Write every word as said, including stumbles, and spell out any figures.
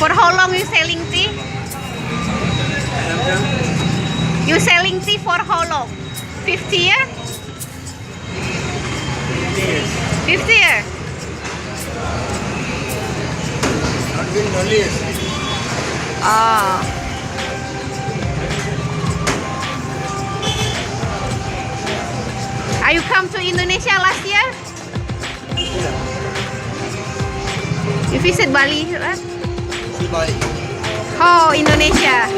For how long you selling tea? You selling tea for how long? Fifty year? Fifty year? Ah. Are you come to Indonesia last year? You visit Bali, right? Bali. Oh, Indonesia.